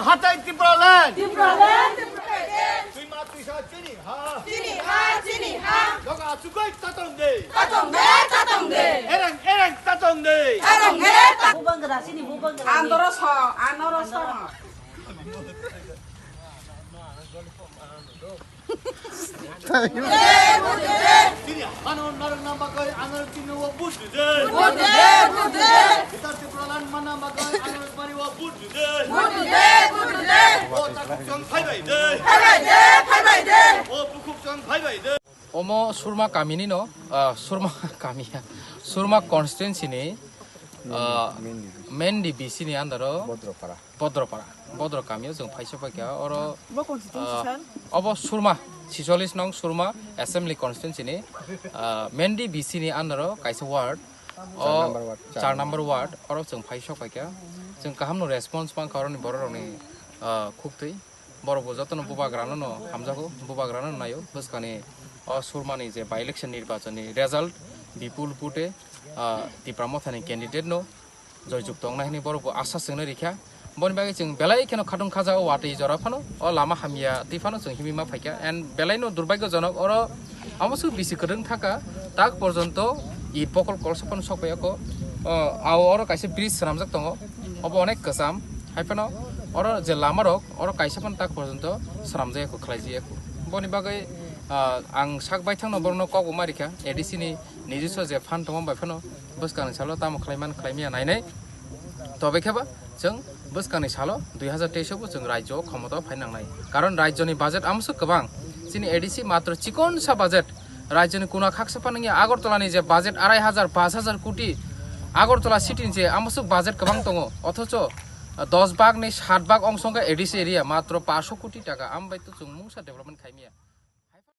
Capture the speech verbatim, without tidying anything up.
Hatai Tipraland! Tipraland! Twi ma twi sa chini ha! Chini ha, chini ha! Doga chukai tatong de! Tatong de, tatong de! Ereng, ereng tatong de! Ereng, ereng tatong de! Bubagra, sini bubagra. Andoro so, andoro so. Chini hano narwkna bagwi ano chini o vote rwdi. Vote rwdi, vote rwdi. Bitar Tipraland manna bagwi ano mani o vote rwdi. Vote rwdi, vote rwdi. O takhuk chwng phaibai de. Phaibai de, phaibai de. O bukhuk chwng phaibai de. Omo Surma kamini no, ah, Surma kami ya. Surma constituency ni, ah, main D B C ni under o. Bodropara. Bodropara, Bodro kamio chwng phaisa paikha, oro, bo constituency, ah, sir? Obo Surma, chisollis nong Surma Assembly Constituency ni, ah, Mendi B C ni under o kaisa ward, o char number ward, char number ward, oro chwng phaisa paikha. Chwng kahamno response mankha oroni bororokni, ah, khuktwi. Borokbo jotono bubagrano no hamjago, bubagrano naio, bwskani o Surmani je by election nirbachon ni result bipul vote, ah, Tipra Mothani candidate no joyjukto wngnai hwnwi borokbo asa chwngno rikha. Boni bagwi chwng belai kheno khatung khaja o watwi jora phano, o lama hamya twi phano chwng himwi ma phaikha. And belai no durbaigyojonok oro amo swk bisi kwrwng thaka, tak porjonto it bokol kolsa phano sok phaiya kho. O, ao oro kaisa bridge swnamjak tongo, obo onek kwcham. Hai phano oro je lama rok, oro kaisa phano tak porjonto swnamjak kho, khlaijak kho. Boni bagwi, ah, ang sak baithangno borokno kok bo ma rikha, A D C ni nijiswa je fund tongma bai phano bwskangni salo tamo khlaiman khlaimaya nainai. Tobe khe ba chwng bwskangni salo dui hazar teis o bo chwng rajyo o khomota o phai nangnai. Karon rajyoni budget amswk kwbang. Chini A D C matro chikonsa budget. Rajyoni kuna khaksa phano wngya Agartala ni je budget arai hazar, pash hazar koti. Agartala city ni je amswk budget kwbang tongo. Othocho dos bhag ni sat bhag ongso wngkha A D C area matro pash koti taka. Ambai to chwng mungsa development khaimaya.